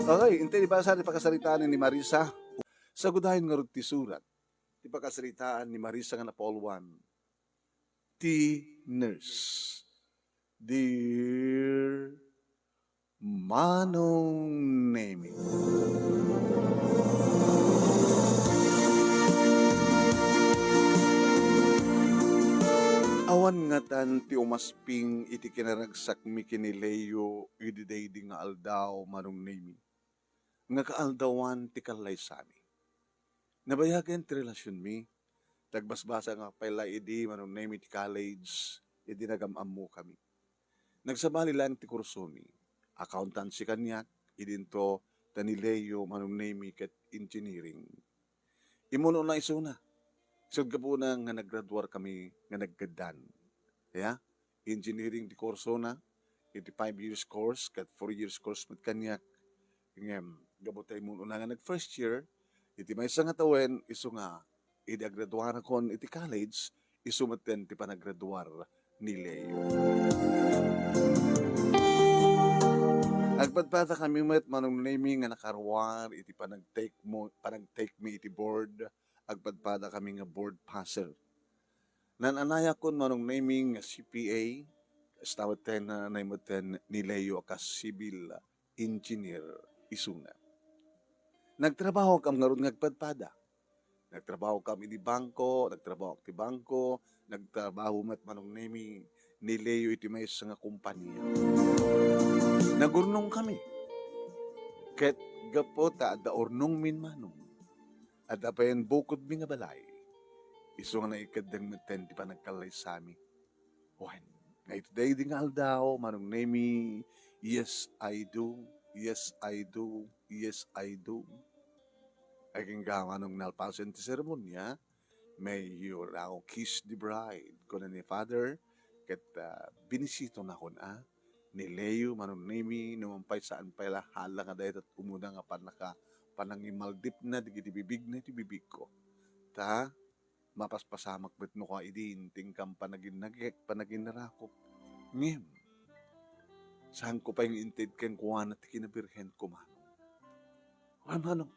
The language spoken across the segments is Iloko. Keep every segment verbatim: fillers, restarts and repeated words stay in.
Okay, intay ni basa ti pakasaritaan ni Marisa. Sagudayen ngarud ti surat ti pakasaritaan ni Marisa nga napauluan ti nurse. Dear Manong Nemi. Awan ngatan ti umasping iti kinaragsakmi ken ni Leo idi daydi nga aldaw, Manong Nemi, nga kaaldawan ti kallaysami. Nabayagen ti relasionmi. Nagbasbasakak pay la idi, Manong Nemi, ti college idi nagam-ammokami. Nagsabali laeng ti kursomi. Accountancy kaniak, idinto ta ni Leo, Manong Nemi, ket engineering. Immun-una isuna. Isut' gapuna nga naggraduarkami nga nagkeddan. Ya? Engineering ti kursona, iti five years course, ket four years course met kaniak. Ngem, gapu ta immun-una nga nag-first year, iti maysa nga tawen, isu nga, idi agraduarakon iti college, isu metten ti panagraduar ni Leo. Agpadpadakami met, Manong Nemi, nga nakaruar iti panagtake mo, panagtake mi iti board, agpadpadakami nga board passer. Naan-anayakon, Manong Nemi, nga C P A, kasta metten, naan-anay metten ni Leo a kas civil engineer isuna. Nagtrabahokam ngarud nga agpadpada. Nagtrabahokam iti bangko, nagtrabahok ti bangko, nagtrabaho met, Manong Nemi, ni Leo iti maysa nga kompania. Nagurnongkami. Ket gapu ta adda urnongmin, Manong, adda payen bukodmi nga balay. Isu nga naikeddeng metten ti panagkallaysami. Wen, nga iti daydi nga aldaw, Manong Nemi, yes, I do. Yes, I do. Yes, I do. Agingga, Manong, nalpasen ti seremonia, "May you now kiss the bride," kuna ni Father, ket, ah, binisitonakon, a, ni Leo, Manong Nemi, no man pay saan pay la hala nga dayta umuna nga pannaka-, panangimaldipna dagiti bibigna iti bibigko. Ta, mapaspasamak met no kua idin ti inkam panaginnagek, panaginnarakop. Ngem, saanko pay nga inted kenkuana ti kinabirhenko, Manong. Wen, Manong,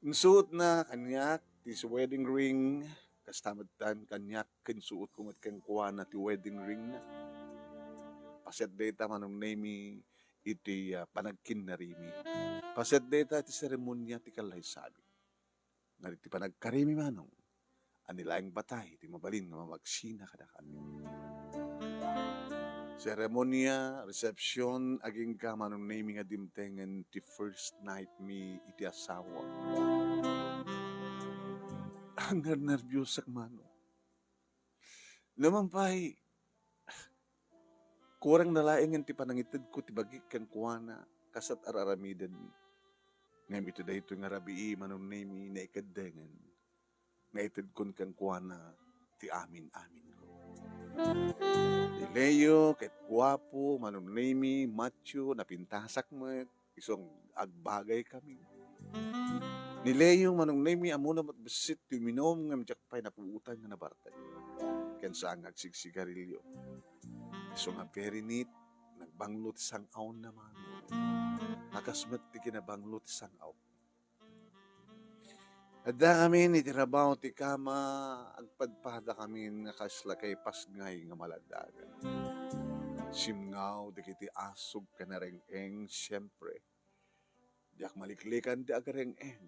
insuotna kaniak ti wedding ring, kasta metten kaniak, insuotko met kenkuana ti wedding ringna. Paset dayta, Manong Nemi, iti, ah, panagkinnarimi. Paset dayta ti seremonia ti kallaysami. Ngem iti panagkarimi, Manong, ania laeng batay ti mabalin nga mamagsina kadakami. Seremonia, reception, agingga, Manong Nemi, nga dimtengen ti first night mi iti asawa. Agnernerbiosak, Manong. No man pay, kurangna laengen ti panangitedko ti bagik kenkuana, kas et ar-aramidenmi. Ngem iti daytoy nga rabii, Manong Nemi, naikeddengen nga itedkon kenkuana ti amin-aminko. Ni Leo ket guapo, Manong Nemi, macho, napintasak met, isu nga agbagaykami. Ni Leo, Manong Nemi, ammona met bassit ti uminum ngem diak pay napuotan nga nabartek. Ken saan nga agsigsigarilio. Isu nga very neat, nagbanglo ti sang-awna, Manong. A kas met ti kinabanglo ti sang-aw. Addakamin iti rabaw ti kama, agpadpadakamin nga kasla kay pasngay nga maladagan. Simngaw dagiti asog ken areng-eng, siempre, diak maliklikan ti agareng-eng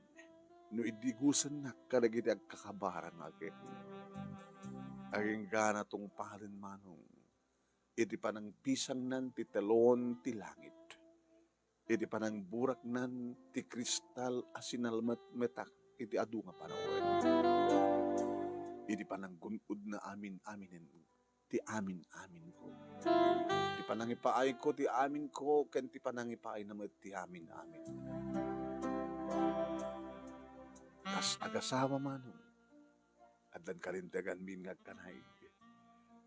no idigusennak kadagiti agkakabarangagek. Agingga natungpalen, Manong, iti panangpisangnan ti telon ti langit, iti panangburaknan ti kristal a sinalmetmetak iti adu nga panawen, iti pananggun-odna amin-aminen ti amin-aminko, ti panangipaayko ti aminko ken ti panangipaayna met ti amin-amin. Kas agasawa, Manong, addan kalinteganmin nga agkanaig,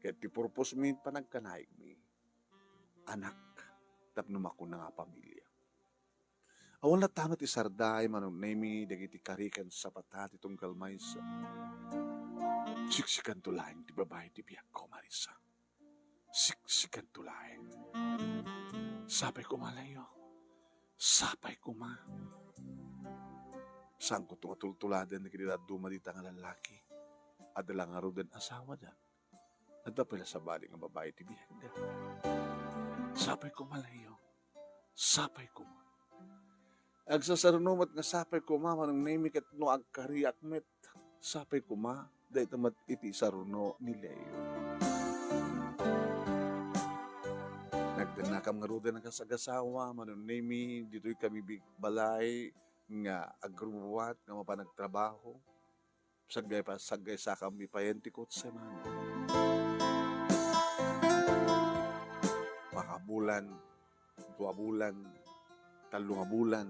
ket ti purposmin panagkanaigmi, anak, tapno makuna nga pamilia. Awan latta met isarday, Manong Nemi, dagiti kari ken sapata ti tunggal maysa. Siksikanto laeng ti babai ti biagko, Marisa. Siksikanto laeng. Sapay koma, Leo. Sapay koma. Saanko nga tultuladen dagiti dadduma dita nga lallaki. Adda la ngaruden asawada. Adda pay la sabali nga babai ti biagda. Sapay koma, Leo. Sapay koma. Agsasaruno met nga sapay koma, Manong Nemi, ket no agkariak met, sapay koma, dayta met iti isaruno ni Leo. Nagdennakam ngaruden a kas-agasawa, Manong Nemi, ditoy kami bi-, balay nga agrubbuat nga mapan agtrabaho. Saggay pa, saggaysakam ipayen ti kotse, man. Makabulan, dua bulan, tallo nga bulan,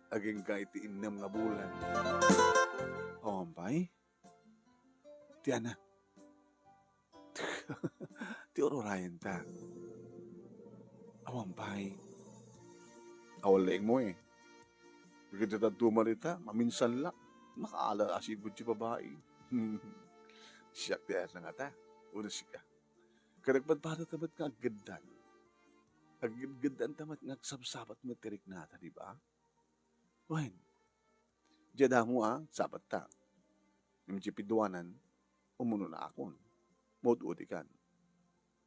agingga iti innem nga bulan. Awan pay? Ti anak. Ti ururayenta. Awan pay. Awan laeng mo eh. Dagiti dadduma dita, maminsan la. Makaala a sigud ti babai. Siak ti ayat na ngata. Uno sika. Kadagpadpada ta met nga aggeddan. Aggeddan ta met nga agsabsabat met ti riknata, di ba? Wen, diay damo a, sabatta. Ngem diay piduanan, umunona akon. Maud-udikan.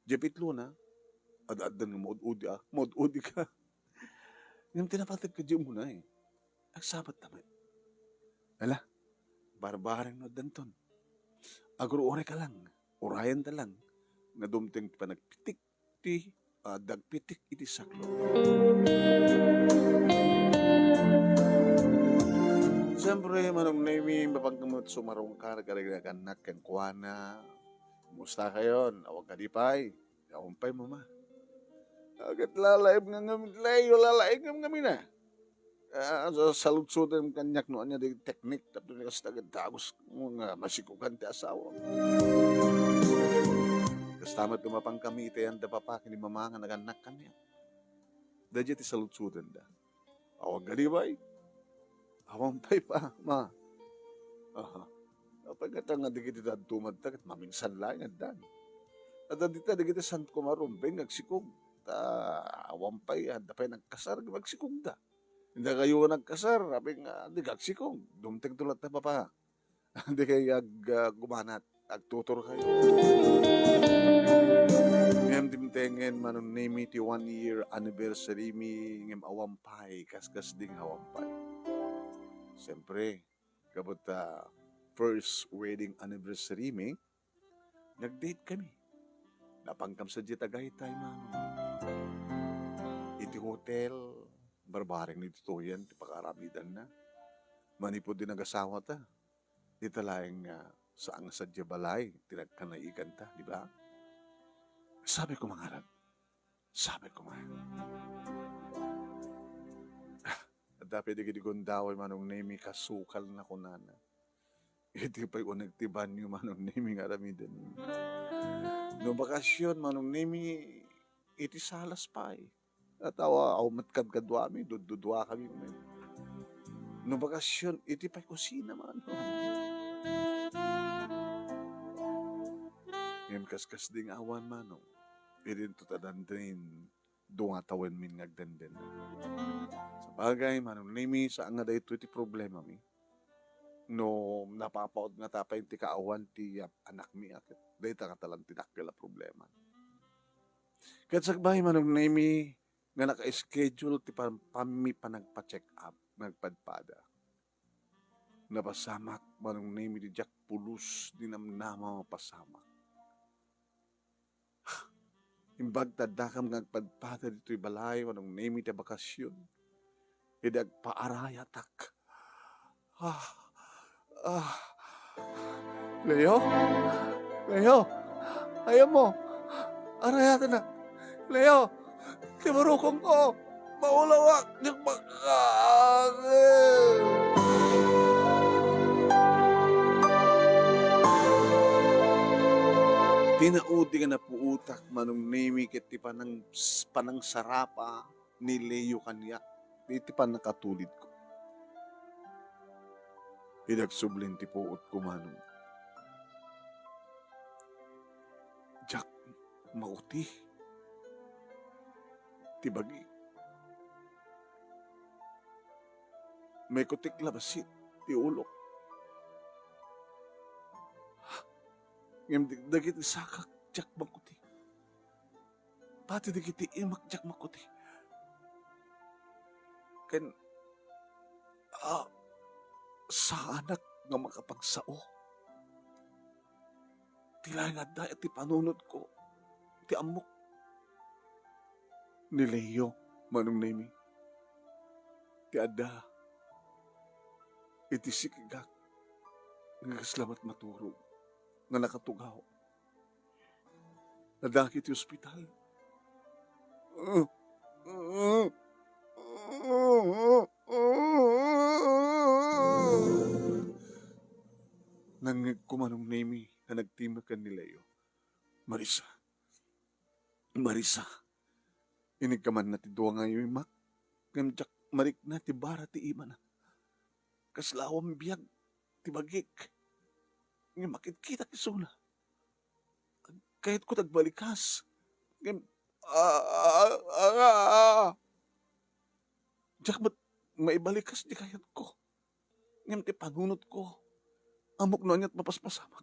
Diay pitlona, ad-addan nga maud-udi a, maud-udika. Ngem ti napateg ka diay umuna eh. Agsabatta met. Ala, barbareng no addanton. Agruray ka lang, urayenta lang, nga dumteng ti panagpitik ti, ah, dagpitik iti saklo. Siyempre, Manong Nemi, mapanka met sumarungkar kadagiti naganak kenkuana. Kumusta kayon? Awan kadi pay? Awan pay, Mama. Agit lalaib nga ngamin, Leo, lalaib nga ngamin, ah. Ah, sa-, saludsoden kaniak no ania di teknik, tapno ni kasta, dagus nga masikogan ti asawa. Kasta met no mapan kami iti ayan da papa ken ni mama nga nagannak kaniak. Daydiay ti saludsodenda. Awan kadi pay? Awan pay pa, ma. Aha. Apay ngata nga dagiti dadduma dita ket maminsan laeng addan. Adda dita dagiti santo nga rumbeng nga agsikog. Ta awan pay, adda pay nagkasar, agsikogda. Dakayo nga nagkasar, apay nga, di agsikog. Dumtengto latta, papa. Di kay ag-, ah, gumanat. Agtuturkayo. Ngem dimtengen, Manong Nemi, ti one year anniversary mi, ngem awan pay, kaskasdi nga awan pay. Siyempre, kabut ta first wedding anniversary mi, nag-date kami. Napankam sadiay Tagaytay, Manong. Iti hotel, barbareng ni tutuyen ti pakaaramidanna. Manipud di nagasawata, dita laeng nga saan nga sadiay balay ti nagkanaiganta, di ba? Sabi ko, mangarad, Sabi ko nga, "Ah, adda pay dagiti gundaway, Manong Nemi, kasukal na kunana. Iti pay uneg ti banyo, Manong Nemi, nga aramiden. No bakasyon, Manong Nemi, iti salas pay. Atawa, aw met kadkaduami, dududua kami met. No bakasyon, iti pay kusina, Manong." Ngem kaskasdi nga awan, Manong. Idinto ta dandin, dunga tawenmin nga agdenden. Sabagay, Manong Nemi, saan nga daytoy ti problemami. No napapaut ngata pay ti kaawan ti anakmi, a ket dayta ngata lang ti dakkel a problema. Ket sakbay, Manong Nemi, nga naka-schedule ti pan-, pammi panagpa-check up nga agpadpada. Napasamak, Manong Nemi, ti diak pulos ti namnama a mapasamak. Imbag ta addakam nga agpadpada ditoy balay, Manong Nemi, ta bakasyon, idi agpaarayatak. Ah, ah. Leo? Leo? Ayam mo? Arayatanak. Leo? Ti barukongko! Maulawak, diak makakari. Ti naudi nga napuotak, Manong Nemi, ket ti panang-, panangsarapa ni Leo kaniak iti pannakatulidko. Idi agsublin ti puotko, Manong, diak mauti ti bagi. maikutik la bassit ti ulok. Ngem di-, dagiti sakak, diak makuti. Pati dagiti imak, diak makuti. Ken, ah, saanak nga makapagsao. Ti laeng adda iti panunotko, ti ammok. Ni Leo, Manong Nemi, ti adda iti sikgak nga kasla met maturog nga nakatugaw. Nadagiti ospital. Nangngegko, Manong Nemi, nga nagtimek ken ni Leo. Marisa. Marisa. Inigkamanna ti dua nga imak, ngem diak marikna ti bara ti imana. Kasla awan biag ti bagik. Ngem makitkitak isuna. Kayatko ti agbalikas. Ngem, ah, ah, ah, ah. Diak met maibalikas ti kayatko. Ngem ti panunotko, ammok no aniat mapaspasamak.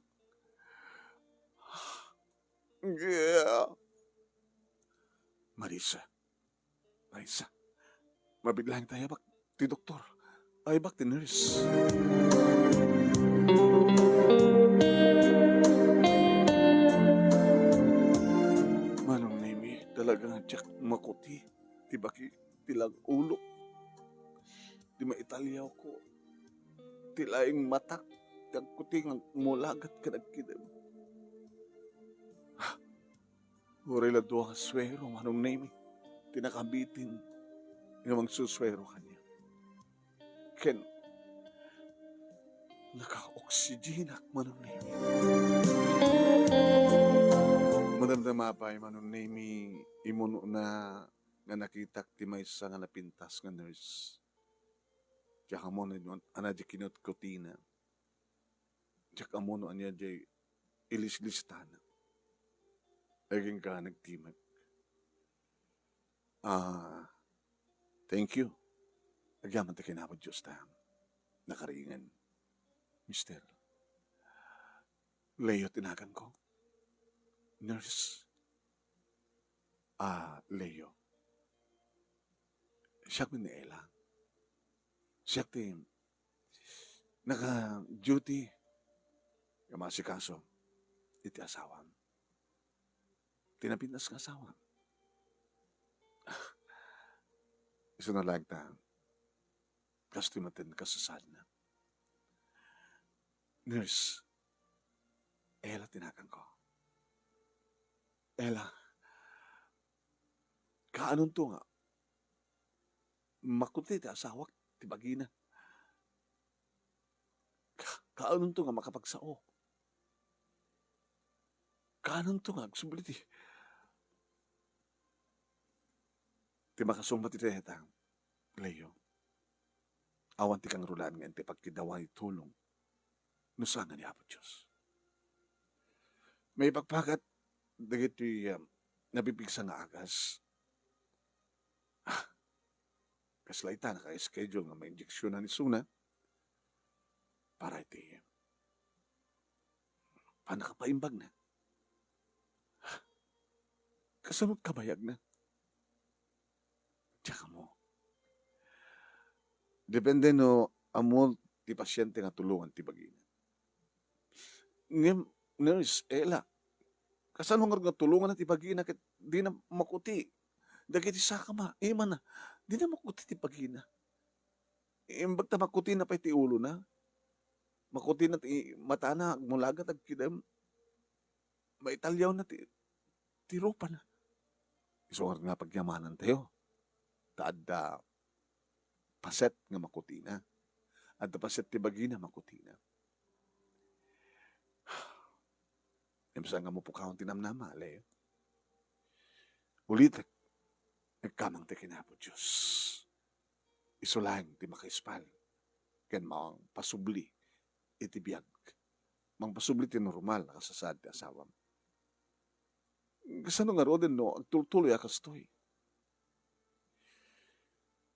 Marisa. Marisa. Mabiit laeng ta ayabak ti doktor. Ayabak ti nurse. Manong Nemi, talaga nga diak makuti ti baki, ti laeng ulok, ti maitaliawko, ti laeng matak, ti agkuti nga agmulagat ken agkidem. Uray la dua nga suero, Manong Nemi, ti nakabitin nga mangsusuero kaniak. Ken naka-oxygenak, Manong Nemi. Madamdama pay, Manong Nemi, immuno na nga nakitak ti maysa nga napintas nga nurse. Diak ammo no ania diay kinutkutina. Diak ammo no ania diay ilislistana. Agingga nagtimek. Ah, thank you. Agyaman ta ken Apo Dios ta nakaringen. Mister, Leo ti naganko. Nurse. Ah, Leo. Siak ni Ella. Siak ti naka-duty nga maasikaso iti asawam. Ti napintas nga asawam. Isuna laeng ta, kastoy met ti kasasaadna. Nurse, Ella ti naganko. Ella, kaanonto nga makuti ti asawak ti bagina? Ka-, kaanonto nga makapagsao? Kaanonto nga agsubli ti, ti makasungbat iti dayta, Leo? Awan ti kangrunaan nga inti pagkiddaway tulong no saan nga ni Apo Dios. Maipakpakat dagiti, um, nabipigsa nga agas. Ah, kasla ita naka-schedule nga mainjeksionan isuna para iti pannakapaimbagna. Kasano ti kabayagna? Diak ammo. Depende no ammo ti pasiente nga tulongan ti bagina. Ngem, Nurse Ella, kasano ngarud nga tulonganna ti bagina ket dina makuti? Dagiti sakana, imana, dina makuti ti bagina. Imbag ta makutina pay ti ulona. Makutina ti matana, agmulagat, agkidem. Maitaliawna ti, ti rupana. Isu ngarud nga pagyamanantayo. Ta adda paset nga makutina. Adda paset ti bagina makutina. Ngem saan nga mapukawan ti namnama, Leo. Ulitek, agkamangta ken Apo Dios. Isu laeng ti makaispal ken mangpasubli iti biag. Mangpasubli ti normal a kasasaad ti asawam. Kasano ngaruden no agtultuloy a kastoy?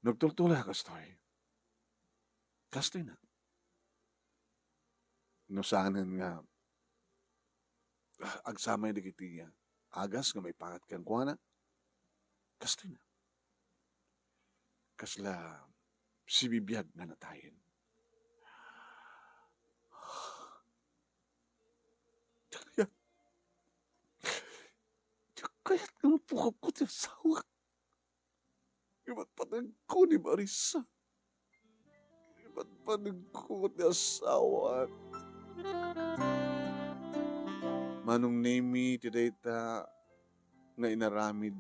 No agtultuloy a kastoy, Kastoy na. No saanen nga agsamay dagiti agas nga maipakat kenkuana, kastoy na. Kasla sibibiag nga natayen. Diak kayat, diak kayat nga mapukawko ti asawak. Ipatpateg ko ni Marisa. Ipatpateg ko ti asawa. Manong Nemi, ti dayta nga inaramid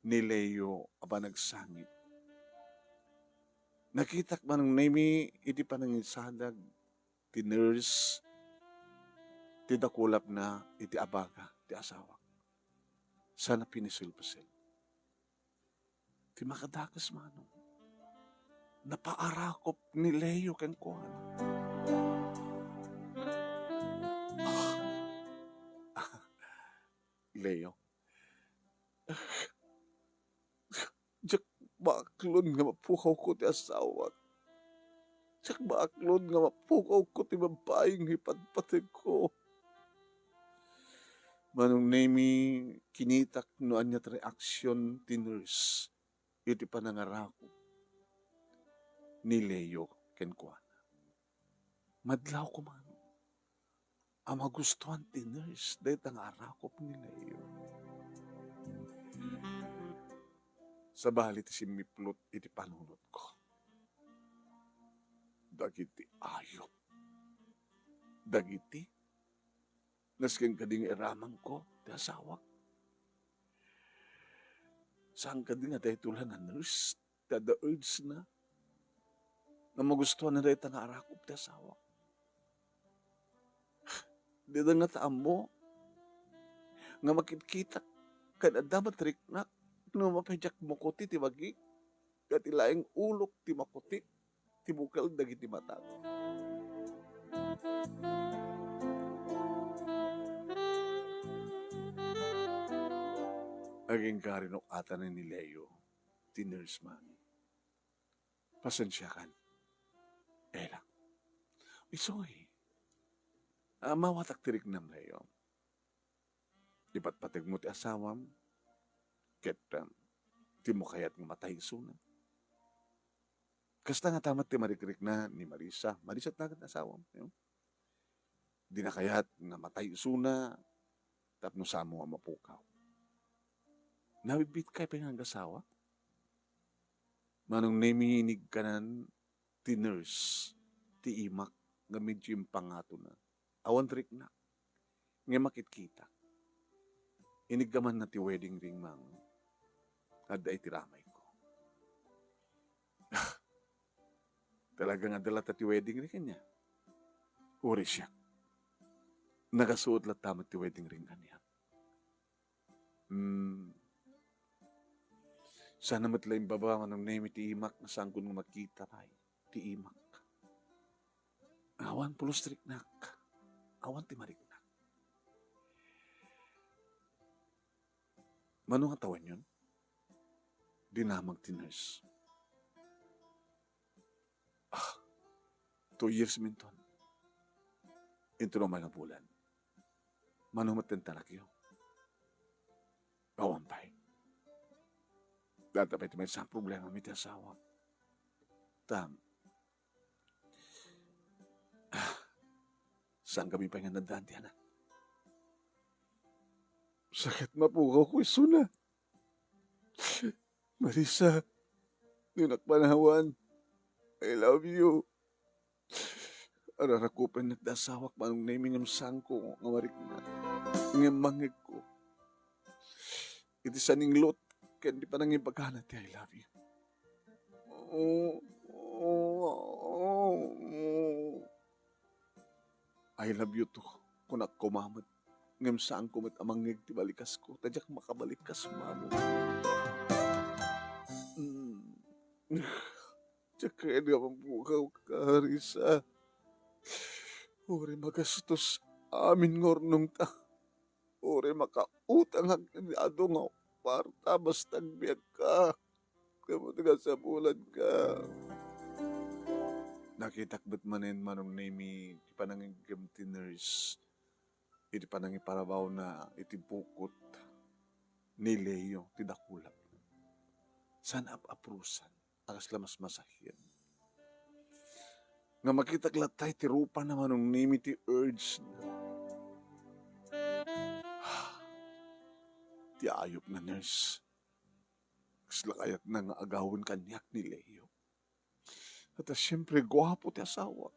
ni Leo a panagsangit. Nakitak, Manong Nemi, iti panangisadag ti nurse ti dakulapna iti abaga ti asawak. Sana pinisilpsil. Ti makadakes, Manong, napaarakop ni Leo kenkuana. Ah. Leo. Diak maaklon nga mapukawko ti asawak. Diak maaklon nga mapukawko ti babaeng ipatpategko. Manong Nemi, kinitak no ania ti reaksion ti nurse iti panangarakop ni Leo kenkuana. Madlawko man a magustuan ti nurse dayta nga arakop ni Leo. Sabali ti simmiplot iti panunotko, dagiti ayup, dagiti nasken kadi nga iramangko ti asawak. Saan kadi nga daytoy la nga nurse ti adda urge na nga magustuanna dayta nga arakop ti asawak. Dida ngata ammo nga makitkitak ken adda met riknak no mapay diak makuti ti bagik, ket ti laeng ulok ti makuti ti bukel dagiti matak. Agingga rinuk-atan ni Leo ti nurse man. Pasensiakan, Ella. Isu ngay, a, mawatak ti riknam, Leo. Ipatpategmo ti asawam, ket, um, dimo kayat nga matay isuna. Kasta ngata met ti marikrikna ni Marisa. Marisa ti nagan ti asawam, no? Dina kayat nga matay isuna tapno saanmo nga mapukaw. Nabibitkay pay nga agasawa? Manong Nemi, inigkanan ti nurse ti imak nga medyo impangatona. Awan riknak. Ngem makitkitak. Iniggamanna ti wedding ring, Mang. Adda iti ramayko. Talaga nga adda latta ti wedding ring ania? Uray siak. Nagasuot latta met ti wedding ring ania? Hmm. Saan met la imbaba, Manong Nemi, ti imak nga saankon nga makita pay ti imak. Awan pulos ti riknak. Awan ti mariknak. Mano nga tawenyon? Dinamag ti nurse. Ah, two years minton. Inton umay nga bulan. Mano met ti intarakyo? Awan pay. Data pay ti maysa a problema mi ti asawa. Tam, ah, saan kami pay nga naddaan ti anak? Sakit mapukaw ko isuna. Marisa, dinak panawan. I love you. Ararakupen met ti asawak, Manong Nemi, ngem saanko nga marikna. Ngem mangngegko iti saninglot ken ti panangibagana ti I love you. Oh, oh, oh, oh. I love you too, kunak koma met. Ngem saanko met a mangngeg ti balikasko, ta diak makabalikas, Manong. Mm. Diak kayat nga mapukaw ka, Marisa. Uray magastos amin nga urnongta. Uray makautangak iti adu nga kwarta basta agbiagka. Ket no ti kasapulanka. Nakitak met manen, Manong Nemi, ti panangiggem ti nurse iti panangiparabawna iti bukot ni Leo ti dakulak. Saan ap-apusan a kasla masmasahyan. Nga makitak latta iti rupana, Manong Nemi, ti urge na. Ti ayup nga nurse. Kasla kayatna nga agawen kaniak ni Leo. Ket a, siempre, guapo ti asawa.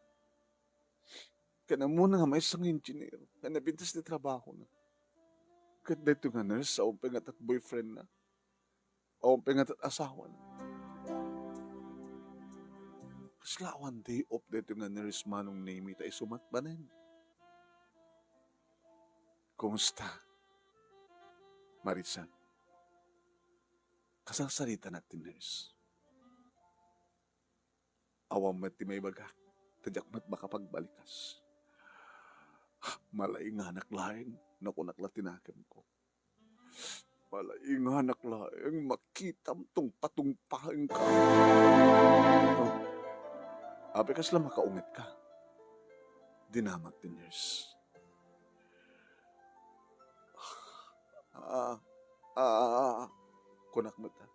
Ken ammona nga maysa nga engineer, nga napintas ti trabahona. Ket daytoy nga nurse, awan pay nga tat boyfriend na. Awan pay nga tat asawa na. Kasla awan day off daytoy nga nurse, Manong Nemi, ta isu met manen. Kumusta, Marisa? Kasarsaritana ti nurse. Awan met ti maibagak, ta diak met makapagbalikas. Malainganak laeng no kunak la ti nakemko. Malainganak laeng makitam tungpatungpaenka. Oh, apay kasla makaungetka? Dinamat ti nurse. Ah, ah, ah, ah, kunak met, ah.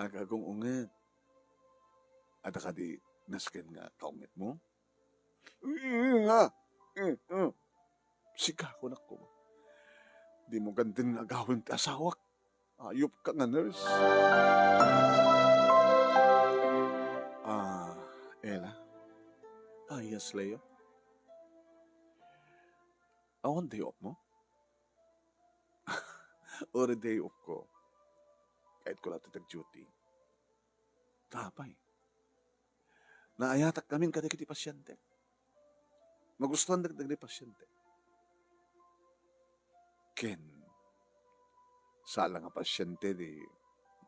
Agagum-unget. Adda kadi nasken nga kaungetmo? Mm, nga. Mm, mm. Sika, kunak koma. Dimo gandin nga agawen ti asawak. Ayupka nga nurse. Ah, Ella? Ah, yes, Leo? Awan day off mo? Uray day off ko. Kayatko latta ti ag-duty. Ta apay? Naayatak ngamin kadagiti pasiente. Magustuandak dagiti pasiente. Ken, saan la nga pasiente ti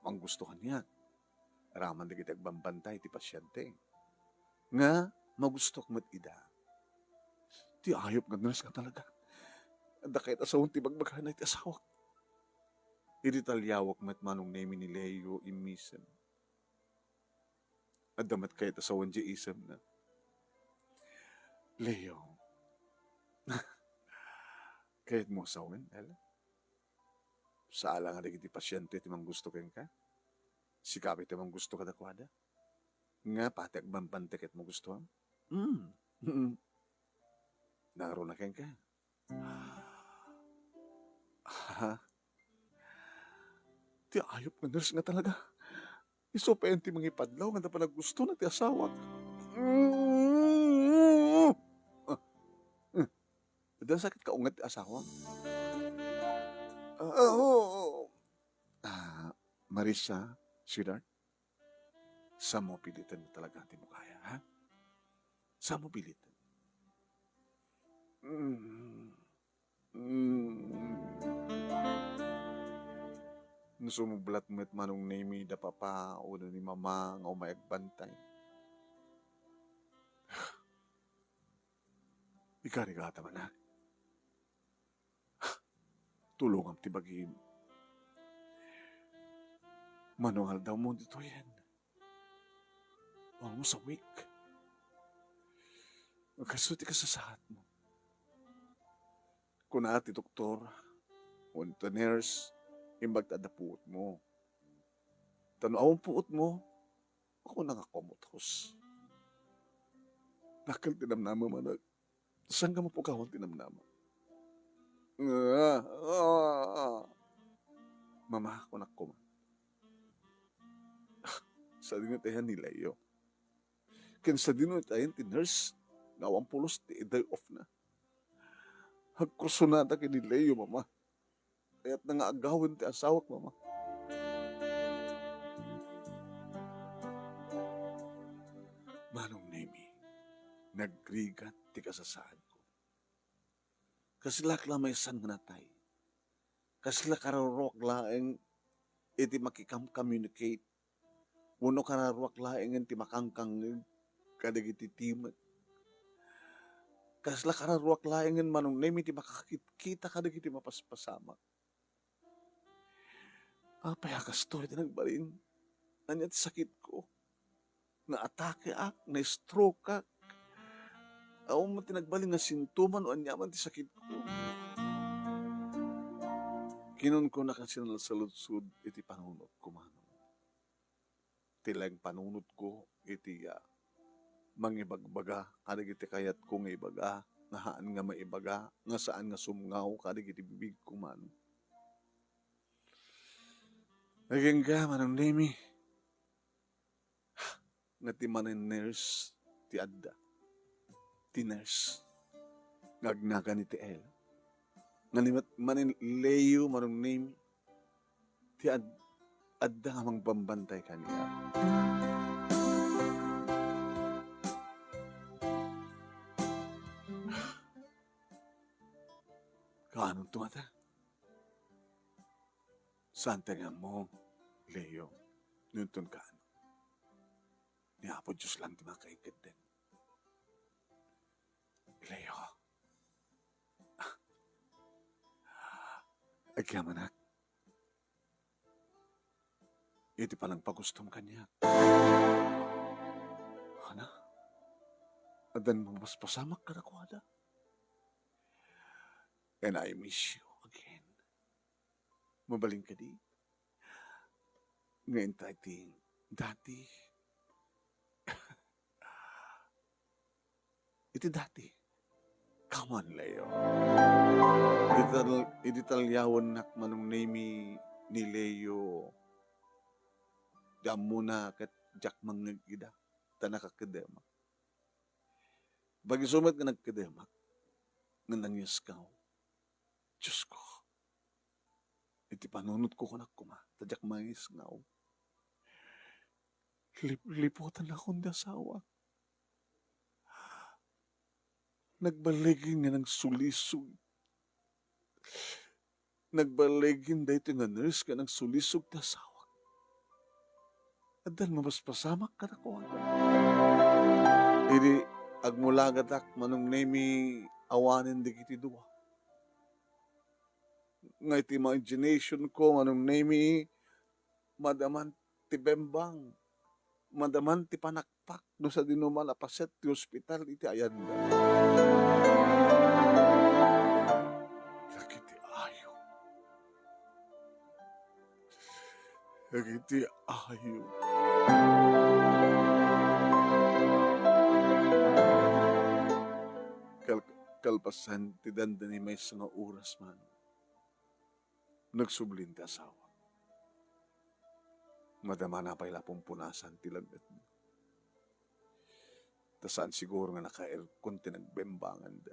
manggusto kaniak. Aramidek iti agbambantay ti pasiente. Nga magustuak met ida. Ti ayup nga nurse nga talaga. Adda kayat a sawen ti bagbagana iti asawak. Idi taliawak met, Manong Nemi, ni Leo, immisem. Adda met kayat a sawen diay isemna. Leo. Kayatmo a sawen, Ella? Saan la nga dagiti pasiente ti manggusto kenka? Sika pay ti manggusto kadakuada? Nga pati agbambantay ket magustuam? Mm. Mm. Nangruna kenka? Ha? Ti ayup nga nurse nga talaga. Isu pay ti mangipadlaw nga napan gustona ti asawak. Mm. Ah. Mm. Adda sakit kaunget ti asawak? Ah, oo. Ah, Marisa, sweetheart, saan mo piliten talaga ti mo kaya, ha? Saan mo piliten? Mm. Mm. No sumublat met, Manong Nemi, da papa wenno ni mama nga umay agbantay. Ikarigata man, ha? Tulongam ti bagim. Mano nga aldawmo ditoyen? Almost a week. Kastoy ti kasasaadmo. Kuna ti doktor, wenno ti nurse, imbag ta adda puotmo. Ta no awan puotmo, kuna nga komatos. Dakkel ti namnama, anak. Saan nga mapukawan ti namnama? Ah, ah, ah. Mama, kunak koma. Ah, sadino ti ayan ni Leo? Ken sadino ti ayan ti nurse nga awan pulos ti day off na? Agkursunada ken ni Leo, Mama. Kayatna nga agawen ti asawak, Mama. Manong Nemi, nagrigat ti kasasaadko. Kaslak la maysan nga natay. Kasla kararuak laeng iti makikam-communicate wenno kararuak laengen ti makangkangngeg kadagiti timek. Kasla kararuak laengen, Manong Nemi, ti makakitkita kadagiti mapaspasamak. Apay a kastoy ti nagbalin? Ania ti sakitko? Naatakeak, na-strokeak. Awan met ti nagbalin nga sintoman no ania man ti sakitko. Kinunkunak a sinalsaludsod iti panunotko, manong. Ti laeng panunotko iti, ah, mangibagbaga kadagiti kayatko nga ibaga, nga haan nga maibaga, nga saan nga sumngaw kadagiti bibigko, manong. Agingga, Manong Nemi, nga ti manen-nurse ti adda. Ti nurse nga agnagan ni T L. Nga ni mat-, manen-Leo, Manong Nemi, ti ad-, adda nga mangbambantay kaniak. Kaanonto ngata? Saan ti nga ammo, Leo, no inton kaano? Ni Apo Dios lang ti makaikeddeng. Leo. Agyamanak. Iti panangpagustom kaniak. Hana? Addan mapaspasamak kadakuada. And I miss you again. Mabalin kadi? Nga intay ti dati. Iti dati. Come on, Leo. Idi tal-, idi talyawennak Manong Nemi ni Leo, di ammona ket diak mangngeg ida, ta nakakedemak. Bagi isu met nga nagkedemak, nga nangisngaw. Diosko, iti panunotko kunak koma, ta diak mangisngaw. Lipliputennakon ti asawak. Nagballigin nga nagsulisog. Nagballigin daytoy nga nurse nga nagsulisog ti asawak. Addan mapaspasamak kadakuada. Idi agmulagatak Manong Nemi awanen dagiti dua. Nga iti imagination ko, Manong Nemi, madaman ti bembang, madaman ti panakpak no sadino man a paset ti ospital iti ayanda. Dagiti ayup. Dagiti ayup. Kal-, kalpasan ti dandani maysa nga oras man, nagsublin ti asawak. Madamana pay la pumpunasan ti laggetna. Ta saan siguro nga naka-aircon ti nagbembanganda.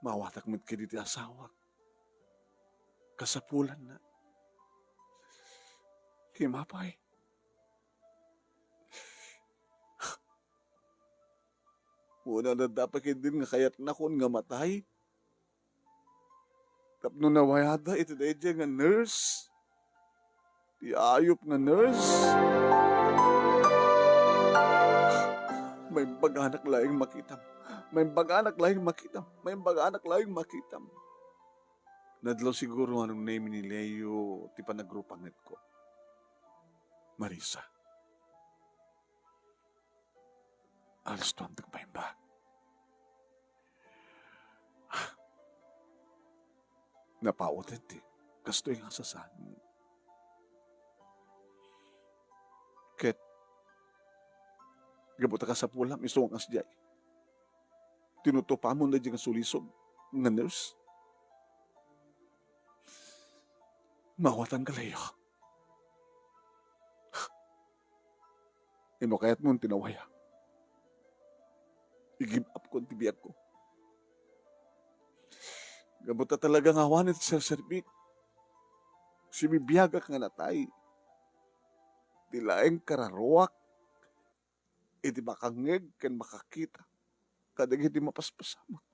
Maawatak met kadi ti asawak. Kasapulanna. Kima pay. Wen, adda pay ketdin nga kayatnakon nga matay tapno nawayada iti daydiay nga nurse, ti ayup nga nurse. Maimbaganak laeng makitam. Maimbaganak laeng makitam. Maimbaganak laeng makitam. Nadlaw siguro nga Manong Nemi ni Leo ti panagrupangitko. Marisa. Alistoan ti agpaimbag. Napauten ti kastoy nga sasaadmo. Ket gapu ta kasapulam, isu nga kasdiay, tinutupamon daydiay nga sulisog nga nurse. Maawatanka, Leo. Inno kayatmon ti nawaya? I-give up kon ti biagko. Gapu ta talaga nga awanen ti serserbik. Sibibiagak nga natay. Ti laeng kararuak iti makangngeg ken makakita kadagiti mapaspasamak.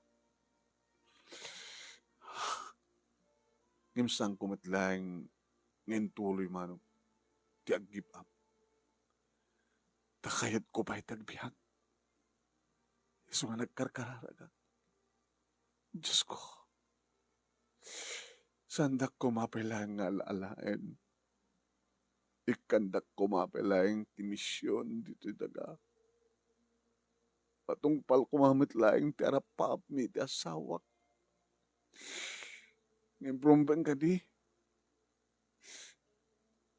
Ngem saanko met laeng nga intuloy manok ti ag-give up. Ta kayatko pay ti agbiag. Isu nga nagkarkararagak. Diosko, saandak koma pay laeng nga ala-alaen Ikkandak koma pay laeng ti mision ditoy daga. Matungpal koma met laeng ti arap-apmi iti asawak. Ngem rumbeng kadi,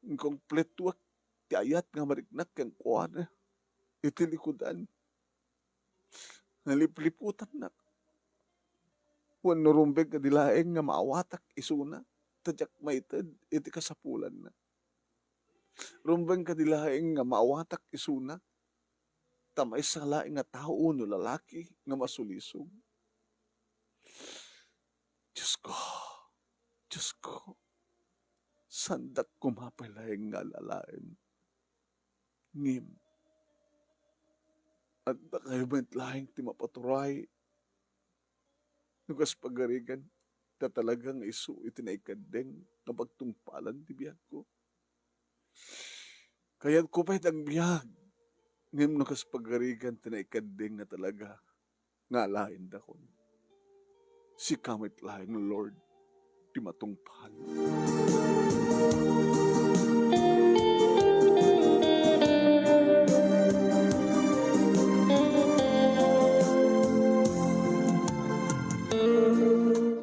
inkumpletuak ti ayat nga mariknak kenkuana iti likudan. Nalipliputannak. Wenno rumbeng kadi laeng nga maawatak isuna, ta diak maited iti kasapulanna. Rumbeng kadi laeng nga maawatak isuna, ta maysa laeng nga tao no lalaki nga masulisog. Diosko, Diosko, saandak koma pay laeng nga alalaen. Ngem, addakayo met laeng ti mapaturay no kas pagarigan, ta talaga nga isu iti naikaddeng nga pagtungpalan ti biagko. Kayatko pay ti agbiag, ngem no kas pagarigan ti naikaddeng nga talaga nga alaendakon. Sika met laeng, Lord, ti matungpal.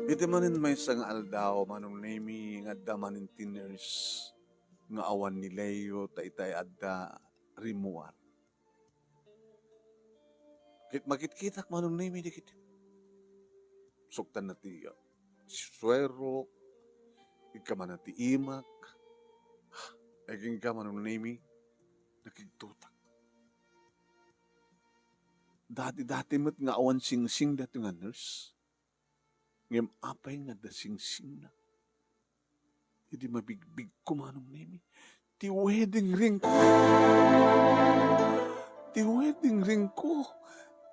Iti manen maysa nga aldaw, Manong Nemy, nga adda manen ti nurse nga awan ni Leo ta itay adda rimmuar. Ket makitkitak, Manong Nemy, dagiti suktanna ti, uh, suerok, ikkamana ti imak. Ay, kenka, Manong Nemy, nakigtotak. Dati-dati met nga awan singsing daytoy nga nurse. Ngem apay nga adda singsingna? Idi mabigbigko, Manong Nemy, ti wedding ring ko. Ti wedding ring ko.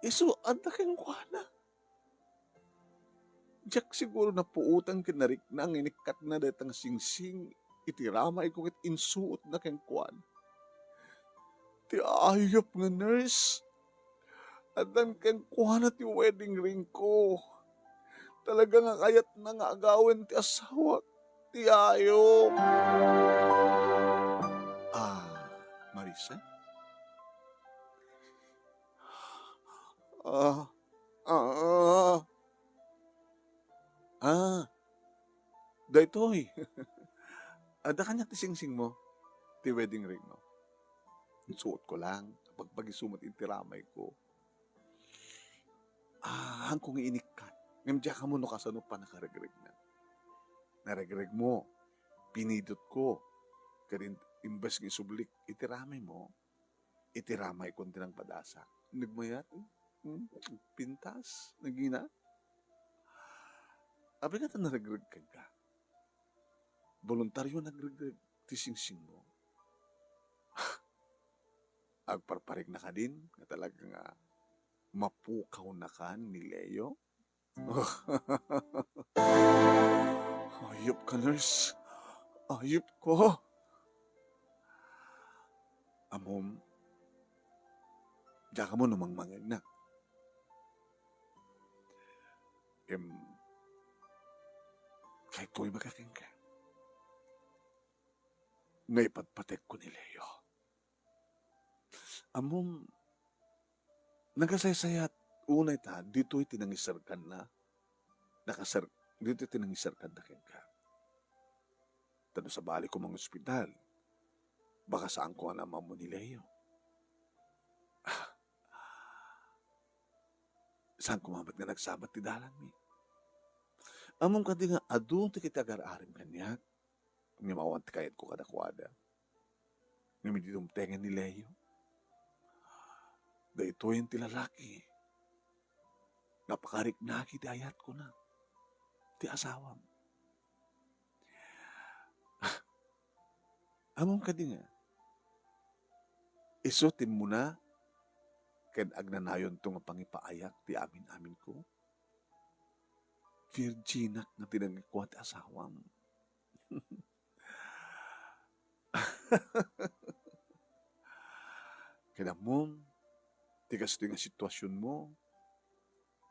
Isu adda kenkuana. Diak siguro napuotan ken narikna nga inikkatna dayta nga singsing iti ramayko ket insuotna kenkuana. Ti ayup nga nurse. Addan kenkuana ti wedding ring ko. Talaga nga kayatna nga agawen ti asawak. Ti ayup. Ah, Marisa? Ah, ah, ah. Ah, daytoy. Adda kaniak ti singsingmo, ti wedding ringmo. Insuotko lang, pagpagisumot iti ramayko. Ah, haanko nga inikkat. Ngem diak ammo no kasano pannakaregregna. Naregregmo, pinidotko. Ket in-, imbes nga isublik iti ramaymo, iti ramayko ti nangpadasak. Nagmayat, hmm, pintas, nagina. Apay nga ta naregreg kenka? Boluntario nagregreg ti singsingmo. Agparparikna kadin nga talaga nga mapukawnakan ni Leo? Ayupka, nurse. Ayupko. Ammom, diak ammo no mangmangegnak. Em, kayatko ibaga kenka nga ipatpategko ni Leo. Ammom, nakasaysayat unay ta ditoy ti nangiserkanna. Nakaser-, ditoy ti nangiserkanna kenka. Ta no sabali ko mangospital, baka saanko a naammo ni Leo. Saanko met nga nagsabat ti dalanmi. Ammom kadi nga adu ti kiti agar-arim kaniak, ngem awan ti kayatko kadakuada. Ngem idi dumtengen ni Leo, daytoyen ti lalaki nga pakariknaki ti ayat, kuna ti asawam. Ammom kadi nga, isu ti immuna ken agnanayonto nga pangipaayak ti amin-aminko? Virginak nga ti nangikua ti asawam. Ket ammom, ti kastoy nga situasionmo,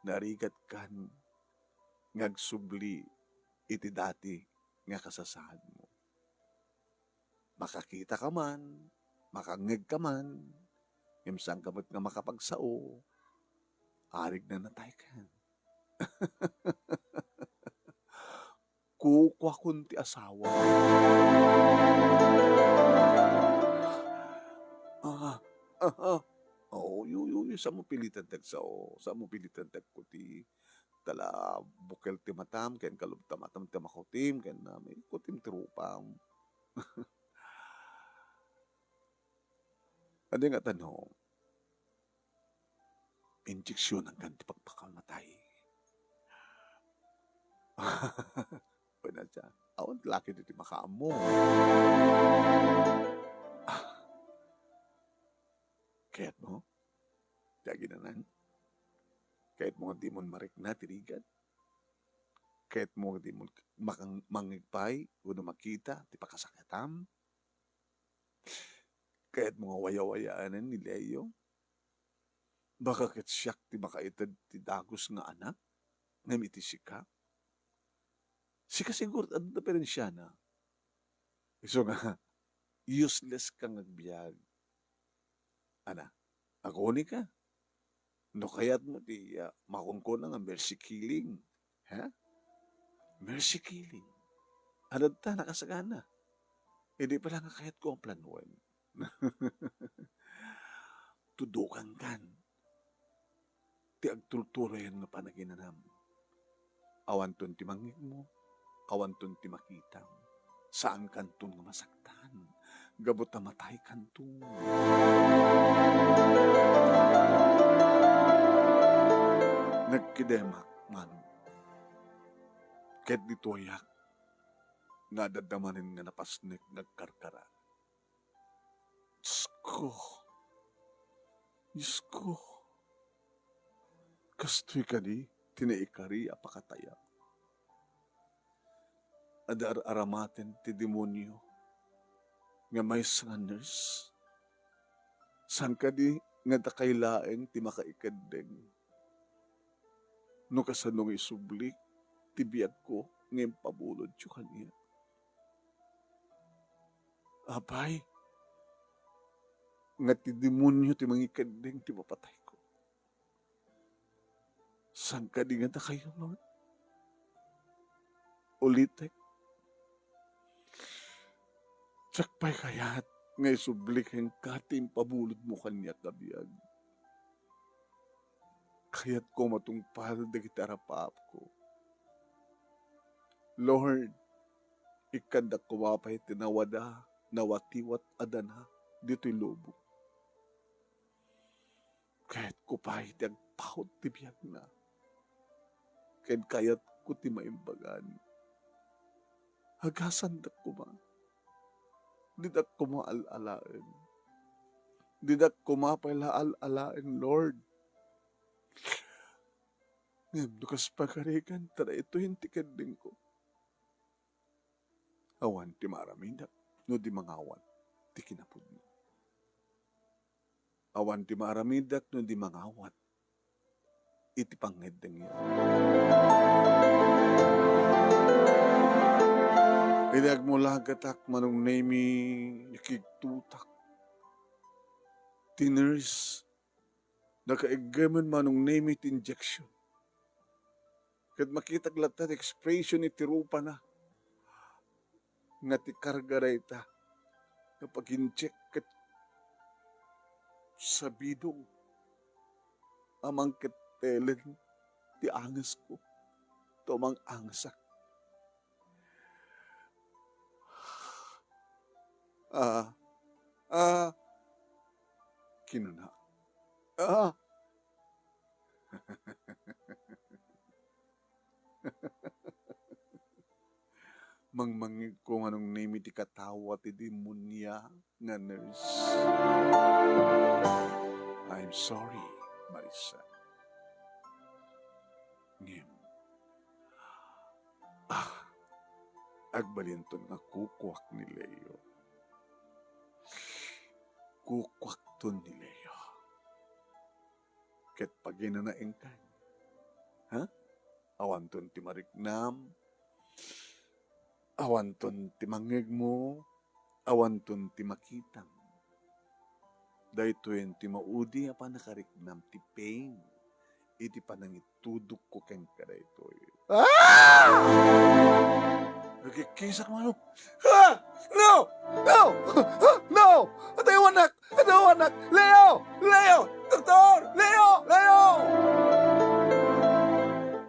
narigatkan nga agsubli iti dati nga kasasaadmo. Makakita ka man, makangngeg ka man, ngem saan ka met nga makapagsao, arig na nataykan. Kukuakon ti asawa. Ah, ah, ah. Oh, yu, yu, yu, saan mo pilitan ti agsao, saan mo pilitan ti agkuti. Tala, bukel ti matam, ken kalub ta matam ti makutim, ken, ah, may kutim ti rupam. Adi nga tano, injeksionankan ti pagpakamatay. Pwede siya. Awan ti laki ditoy makaammo. Ah. Kayatmo ti aginanan? Kayatmo nga dimon marikna ti rigat? Kayatmo nga dimon makang-, mangngeg pay wenno makita ti pakasakitam? Kayatmo nga wayawayaanen ni Leo? Baka ket siak ti makaited ti dagus nga anak ngem iti sika? Sika siguro ti adu ti diferensiana. Isu nga, useless ka nga agbiag. Ana, agunika? No kayatmo ti, ah, makunkuna nga mercy killing, ha? Mercy killing. Adda ta nakasagana. Idi pay la nga kayatko nga planoen. Tudokankan ti agturturayan nga panaginanam. Awanton ti mangngegmo, awanton ti makitam. Saankanton nga masaktan, gapu ta mataykanton. Nagkidemak, manong. Ket ditoyak nga adda manen nga napasnek nga agkarkara. Diosko. Diosko. Kastoy kadi ti naikari a pakatayak. Adda ar-aramaten ti demonio nga maysa nga nurse. Saan kadi nga dakay laeng ti makaikeddeng? No kasano nga isublik ti biagko nga impabulodyo kaniak? Apay, nga ti demonio ti mangikeddeng ti papatayko. Saan kadi nga dakayo, Lord? Ulitek, diak pay kayat nga isubli kenka ti impabulodmo kaniak a biag. Kayatko matungpal dagiti arapaapko. Lord, ikkandak koma pay ti nawada, nawatiwat a dana ditoy lubong. Kayatko pay ti agpaut ti biagna. Ken kayatko ti maimbagan. Agasandak koma. Didak koma al-alaen. Didak koma pay la al-alaen, Lord. Ngem no kas pagarigan, ta daytoy ti keddengko. Awan ti maaramidak no di mangawat ti kinapudno. Awan ti maaramidak no di mangawat iti pangngeddengyo. Idi agmulagatak, Manong Nemy, nakigtotak. Ti nurse, nakaiggemen, Manong Nemy, ti injection. Ket makitak latta ti expression iti rupana nga ti karga dayta nga pag-inject ket sabidong a mangkettelen ti angesko. Tumang-angesak. Ah, ah, kinuna. Ah! Mangmangngegko nga Manong Nemy ti katawa ti demonia nga nurse. I'm sorry, Marissa. Ngem, ah, agbalinton nga kukuak ni Leo. Kukuakton ni Leo. Ket paginanaengkan. Ha? Awanton ti mariknam. Awanton ti mangngegmo. Awanton ti makitam. Daytoyen ti maudi a pannakariknam ti pain iti panangitudokko kenka daytoy. Ah! Nagkikkisak, Manong. Ah! No! No! No! Atayawanak! Atayawanak! Leo! Leo! Doktor! Leo! Leo!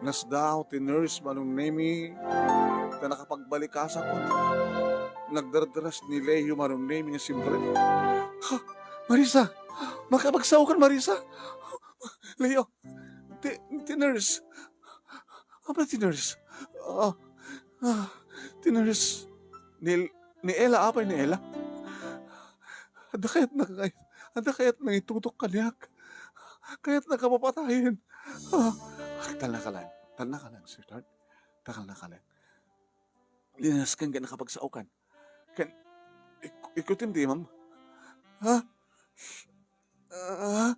Nasdaaw ti nurse, Manong Nemi, ta nakapagbalikasakon. Nagdardaras ni Leo, Manong Nemi, nga simrek. Ha? Marisa! Makapagsaokan, Marisa! Leo! Ti, ti nurse! Apay ti nurse? Ah, ah, ti nurse. Ni, ni Ella, apay ni Ella? Adda kayat na kay, adda kayat nangitudok kaniak. Kayatna ka papatayen. Ah, talna ka lang. Talna ka lang, sweetheart. Talna ka lang. Linasken ken nakapagsaokan. Ken, ik-, ikutim ti imam. Ha? Ah,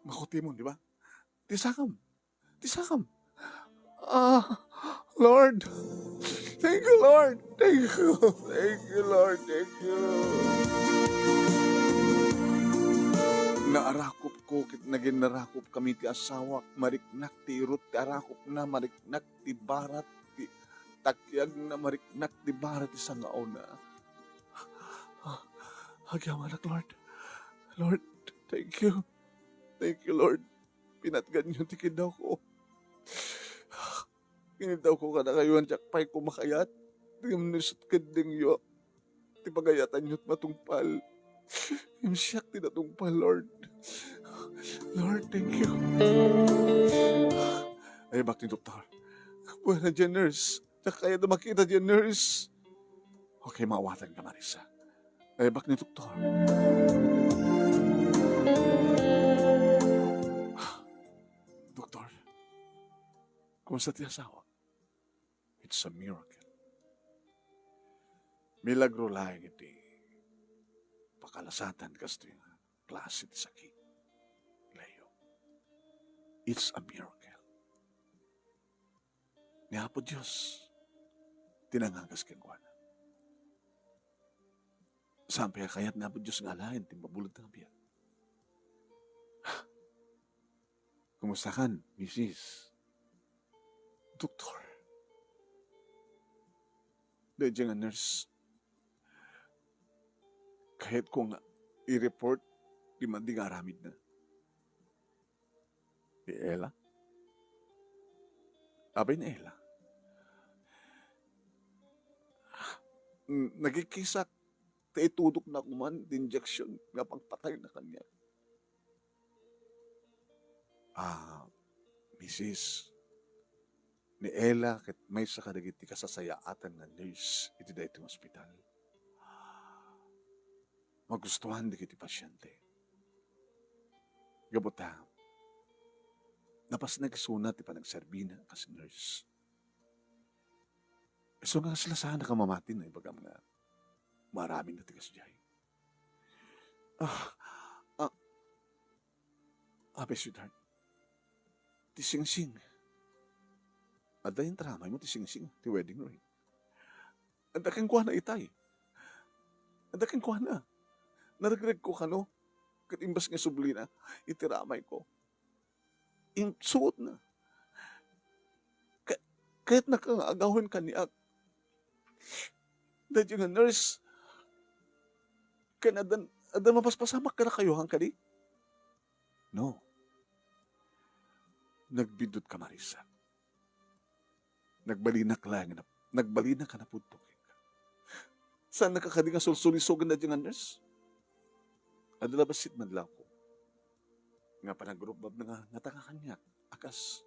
makutimon, di ba? Ti sakam. Ti sakam. Ah, Lord. Thank you, Lord. Thank you. Thank you, Lord. Thank you. Naarakopko ket naginnarakop kami ti asawak. Mariknak ti irut ti arakopna. Mariknak ti barat ti takiagna. Mariknak ti barat ti sangaona. Agyamanak, Lord. Lord, thank you. Thank you, Lord. Pinatganyo ti kiddawko. Kiniddawko kadakayo, diak pay koma kayat. Ngem no isut' ket dengyo, ti pagayatanyo ti matungpal. Ngem siak ti natungpal, Lord. Lord, thank you. Ay, bak ni doktor. Buena diay nurse. Diak kayat a makita diay nurse. Okay, maawatanka, Marisa. Ay, bak ni doktor. Doktor, kumusta ti asawa? It's a miracle. Milagro laeng iti pakalasatan kastoy nga klase ti sakit, Leo. It's a miracle. Ni Apo Dios ti nangagas kenkuana. Saan pay a kayat ni Apo Dios nga alaen ti imbabulod nga biag? Kumusta kan, misis? Doktor, daydiay nga nurse, kayatko nga i-report ti madi nga aramidna. Ni Ella? Apay ni Ella? N-, nagikkisak ta itudokna koman ti injection nga pagpatayna kaniak. Ah, misis, ni Ella ket maysa kadagiti kasasayaatan nga nurse iti daytoy nga ospital. Magustuhan dagiti pasiente. Gapu ta, napasnek isuna ti panagserbina kas nurse. Isu nga kasla saan a kamamatin no ibagam nga maaramidna ti kasdiay. Ah, ah, apay, sweetheart. Ti singsing. Adda iti ramaymo ti singsing, ti wedding ring. Adda kenkuana itay. Adda kenkuana. Naregregko kano, ket imbes nga sublina, iti ramayko. Insuotna. Ka-, kayatnaka nga agawen kaniak. Daydiay nga nurse, ken addan, addan mapaspasamak kadakayo, han kadi? No. Nagbiddutka, Marisa. Nagbalinak laeng a nap-, nagbalinak a napudno kenka. Saannaka kadi nga sulsulisogen daydiay nga nurse? Adda la bassit madlawko nga panagrubbabna nga natanga kaniak a kas,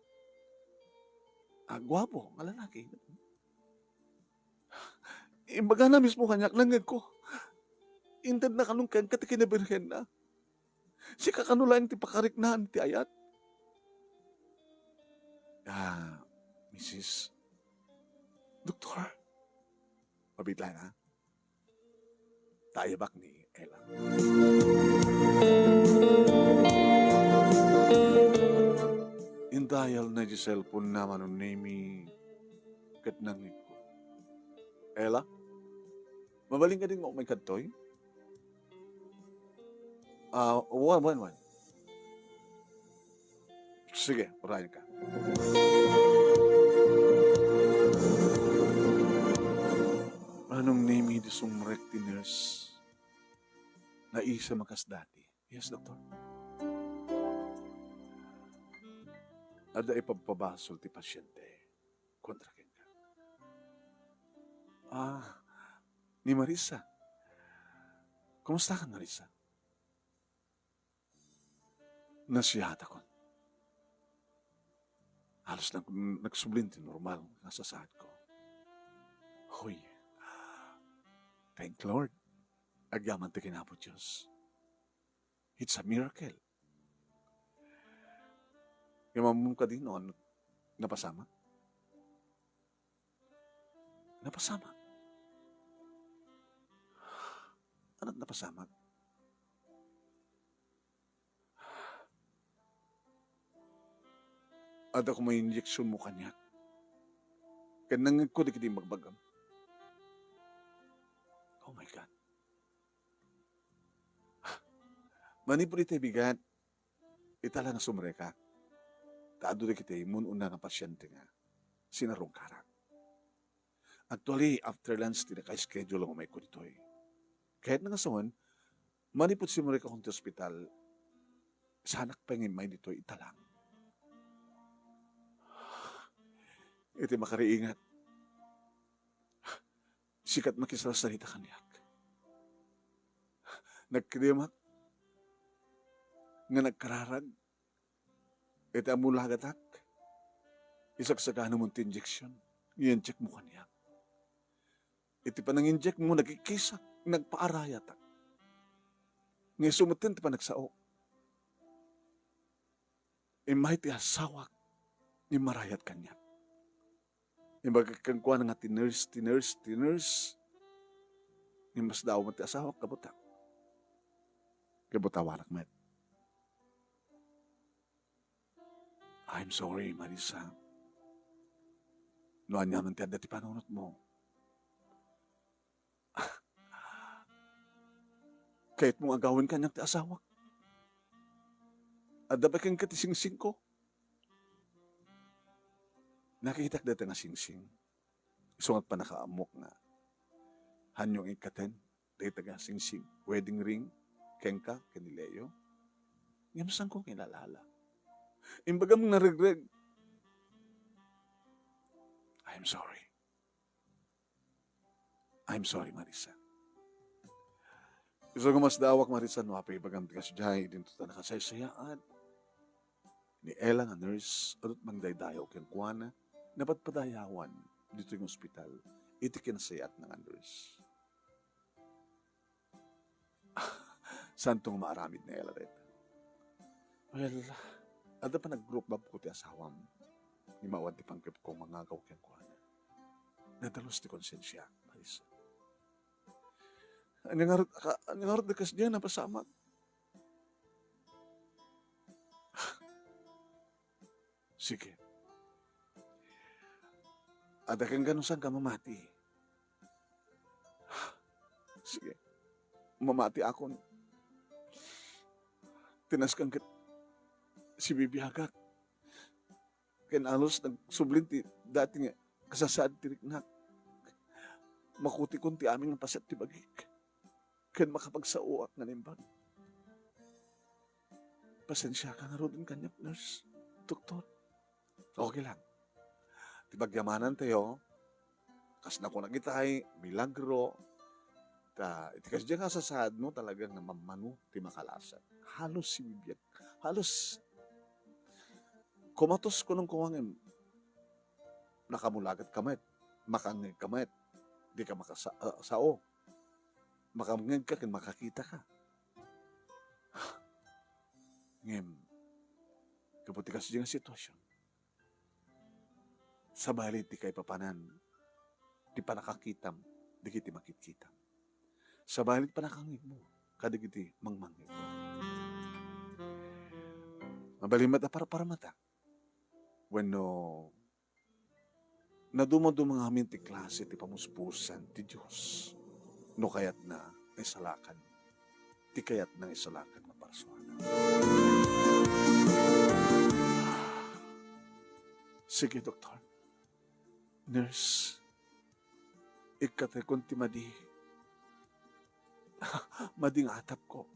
ah, guapo nga lalaki. Imbagana mismo kaniak, nangngegko. Intedna kanon kenka ti kinabirhenna. Sika kano laeng ti pakariknaan ti ayat. Ah, misis. Doktor. Mabiit laeng, ha? Ta ayabak ni Ella. Indialna ti cellphone-na, Manong Nemi, ket nangngegko. Ella? Mabalin kadi nga umay kadtoy? Ah, wen, wen, wen. Sige, urayen ka. Anong name idi sumrek ti nurse? Naisem a kas dati. Yes, doktor. Adda ipabpabasol ti pasyente kontra kenka. Ah, ni Marisa. Kumusta ka, Marisa? Nasiatakon. Halos nag-, nagsublin ti normal nga sasaadko. Hoy, thank Lord. Agyaman ti kinapo Dios. It's a miracle. Ngem ammom kadi no ania napasamak? Napasamak. Ania ti napasamak? Adda koma injeksionmo kaniak. Ken nangngegko dagiti imbagbagam. Oh my God. Manipud iti bigat, ita la nga sumrekak. Ta adu dagiti immun-una nga pasyente nga sinarungkarak. Actually, after lunch ti naka-schedule nga umayko ditoy. Kayatna nga sawen, manipud simrekakon ti ospital, saanak pay nga immay ditoy ita lang. Iti makariingat, sika ti makisarasarita kaniak. Nagkiddimak nga nagkararag iti ammulagatak, isagsaganamon ti injeksion nga injekmo kaniak. Iti pananginjekmo, nagikkisak, nagpaarayatak. Nga isu metten ti panagsao. Immay ti asawak nga immarayat kaniak. Imbagak kenkuana nga ti nurse, ti nurse, ti nurse. Ngem masdaaw met ti asawak, kabutak. Kabutawanak met. I'm sorry, Marisa. No aniaman ti adda ti panunotmo. Kayatmo nga agawen kaniak ti asawak? Adda pay kenka ti singsingko? Nakitak dayta nga singsing. Isu nga agpannakaammok nga hanyo nga ikkaten dayta nga singsing, wedding ring, kenka ken ni Leo. Ngem saanko nga ilala-ala? Imbagam nga regreg. I'm sorry. I'm sorry, Marisa. Isu nga masdaawak, Marisa, no apay ibagam ti kasdiay, idinto ta nakasaysayaat. Ni Ella nga nurse, adut mangdaydayaw kenkuana, napadpadayawan ditoy nga ospital, iti kinasayatna nga nurse. Saanto nga maaramid ni Ella dayta? Well, adda pay nag-group love ko ti asawam. Ngem awan ti panggepko nga agaw kenkuana. Nadalus ti konsensiak, Marisa. Ania ngarud, ka-, ania ngarud ti kasdiay a napasamak? Sige. Adda kenka no saanka mamati. Sige. Mamatiakon. Ti nasken ket sibibiagak. Ken alus nagsublin ti dati nga kasasaad ti riknak. Makutikon ti amin nga paset ti bagik. Ken makapagsaoak nga naimbag. Pasensiaka ngaruden kaniak, nurse, doktor. Okay lang. Ti pagyamanantayo, kas nakunak itay, milagro. Ta, iti kasdiay nga sasaadmo, talaga nga mammano ti makalasat. Halos sibibiag. Halos kumatos kunong kuwangem. Nakamulagat ka met. Makangngeg ka met. Di ka makasa-, ah, sao. Makangngeg ka ken makakita ka. Ngem, gapu ti kasdiay nga sitwasyon, sabali ti kaipapanan ti pannakakitam dagiti makitkitam. Sabali ti pannakangngegmo kadagiti mangmangngegmo. Mabalin met a parparmata wenno nadumaduma ngamin ti klase ti pamuspusan ti Dios. no kayatna nga isalakan ti kayatna nga isalakan nga parsua. Sige, doktor. Nurse, ikkatekon ti madi. Madi nga atapko.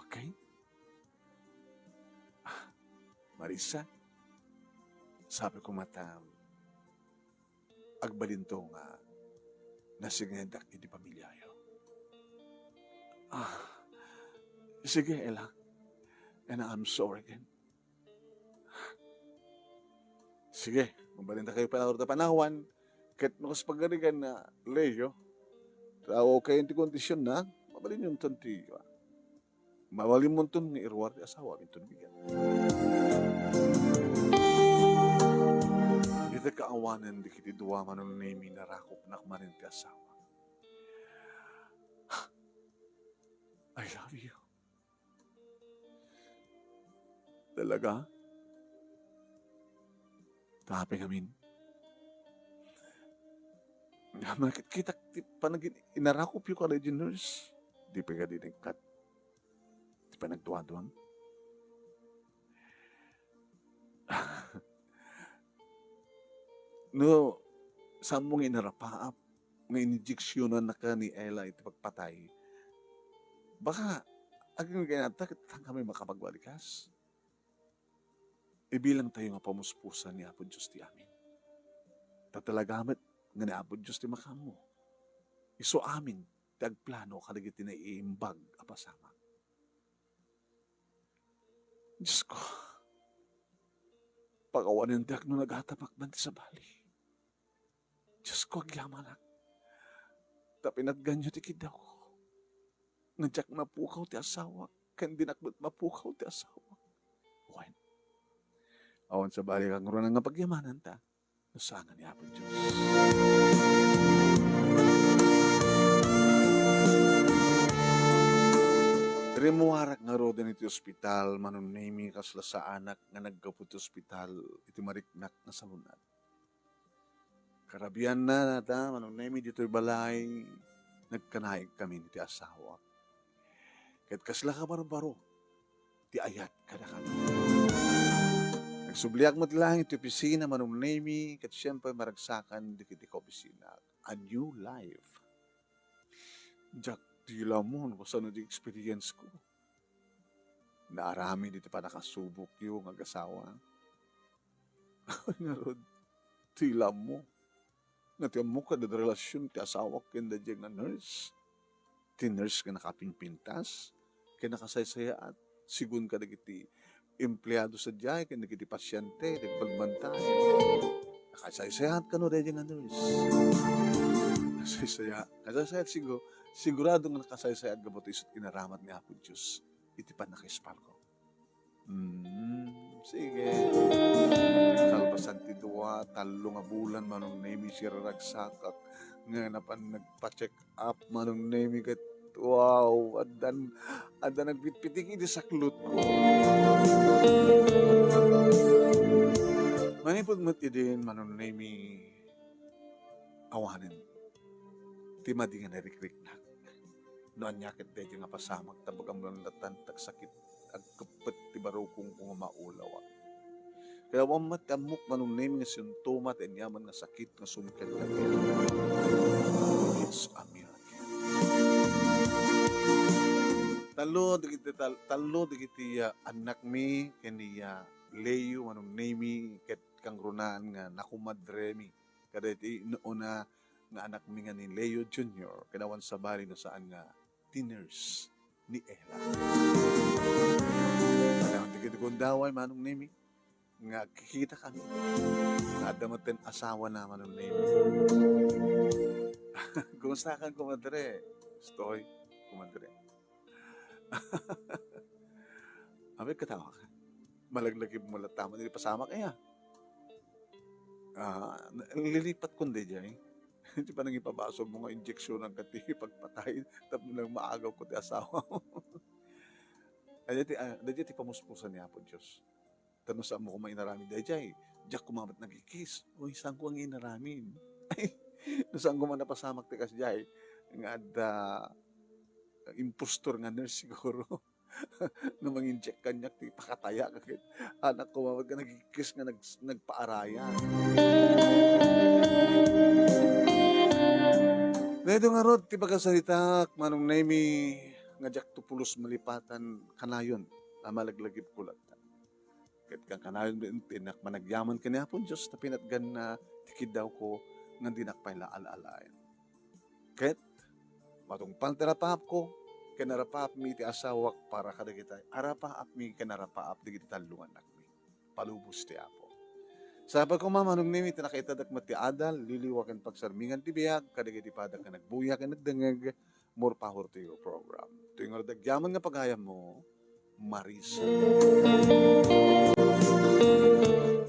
Okay? Ah, Marisa, sabi ko matam, agbalinto nga nasingedak iti pamilyayo. Ah, sige, Ella. And I'm sorry again. Sige, mabalinta kayo panawar ta panawan, ket no kas pagarigan na Leo, ta okay ti kondisyon na, mabalin yun ton ti, mabalin mo ton nga iruar ti asawa, minton bigat. Iti kaawanan di kiti dua manunemi narakop nak manen ti asawa. I love you. Talaga? Taping amin. Nakitkitak ti panagin-, inarakop yu kada di nurse. Di pa kadi nagkat. Di pa nagduaduang. No, saan mo nga inarapaap nga ininjeksyonan naka ni Ella iti pagpatay, baka agingga kayat ta, ket saan kami makapagwalikas. Ibilang tayo nga pamuspusan ni Apo Dios ti amin. Ta talaga met nga ni Apo Dios ti makaammo. Isu amin ti agplano kadagiti naiimbag a pasamak. Dios ko, pakawanen diak no nagatamak man ti sabali. Dios ko, agyamanak. Ta pinatganyo ti kidawko. Nga diak mapukaw ti asawak, ken dinak met mapukaw ti asawak. Wen, awan sabali kangrunan nga pagyamananta. No saan nga ni Apo Dios. Rimmuarak ngaruden iti ospital, manunemi kasla saanak nga naggapu ti ospital iti mariknak nga salun-at. Karabianna nata, manunemi ditoy balay, nagkanaig kami iti asawak. Ket kasla kabarbaro ti ayat kadakami. Nagsubliak met laeng iti opisina, manunemi, ket siempre, maragsakan dagiti kaopisina. A new life. Diak ti lamon, kasano ti experience ko. Naaramid iti panakasubokyo nga agasawa. Ngarud, ti lammo. Nga ti ammok, adda relasion ti asawak ken daydiay nga nurse. Ti nurse nga nakapingpintas, ken nakasaysayaat, sigun kadagiti empleado sadiay, ken dagiti pasiente, dagiti pagbantay. Nakasaysayaat kano daydiay nga nurse. Nakasaysayaat, nakasaysayaat, sigu-, sigurado nga nakasaysayaat gapu ta isu ti inaramat ni Apo Dios iti pannakaispalko. Mm, sige. Kalpasan ti dua, tallo nga bulan, manunemi, siraragsak nga napan nagpa-check up, manunemi, ket, wow, addan, adda nagpitpitik iti saklotko. Manipud met idin, manunemi, awanen ti madi nga narikriknak. No ania ket daytoy nga pasamak, ta baga mo lang natantak sakit, agkeppet ti barukongko nga maulawak. Kaya awan met ti ammok, manunemi, nga sintoma ti aniaman nga sakit nga sumked kaniak. It's a miracle. Tallo dagiti tal-, tallo dagiti, ah, annakmi ken ni, ah, Leo, manunemi, ket kangrunan nga nakumadremi kadagiti nuona nga anakmi nga ni Leo Junior, ken awan sabali no saan nga ti nurse ni Ella. Kanayon ti gundaway, manunemi, nga agkikita kami. Nga adda met ti asawana, manunemi. Kumusta ka, kumadre? Estoy, kumadre. Abi, katawa ka. Malaglagip mo latta man iti pasamak, aya. Ah, na-, lilipat ko daydiay. Iti panangipabasol mo nga injeksyonan ka ti pagpatay, tapno lang maagaw ko ti asawa mo. Daydiay ti, ah, daydiay ti pamuspusan ni Apo Dios. Ta no saan mo koma inaramid daydiay, diak koma met nagikis. Uy, saan ko nga inaramid? Ay, no saan koma napasamak ti kasdiay, nga adda impostor nga nurse siguro. No, manginjek kaniak ti pakatayak ket anak ko, mamad nga nagikis nga nag-, nagpaarayan. Daytoy ngarud ti pakasaritaak, Manong Nemy, nga diak to pulos malipatan kanayon a malaglagipko latta. Ket kankanayon met ti innak managyaman ken ni Apo Dios, ta pinatganna ti kiddawko nga dinak pay la al-alaen. Ket matungpal ti arapaapko ken arapaapmi ti asawak para kadagiti arapaapmi ken arapaap dagiti tallo nga annakmi. Palubos ti Apo. Sapay koma, Manong Nemy, ti nakaitadak met ti adal, liliwa ken pagsarmingan ti biag kadagiti padak nga nagbuya ken nagdengngeg, More Power to You program. Toy ngarud agyaman nga pagayammo, Marisa.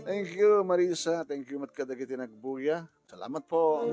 Thank you, Marisa. Thank you met kadagiti nagbuya. Salamat po.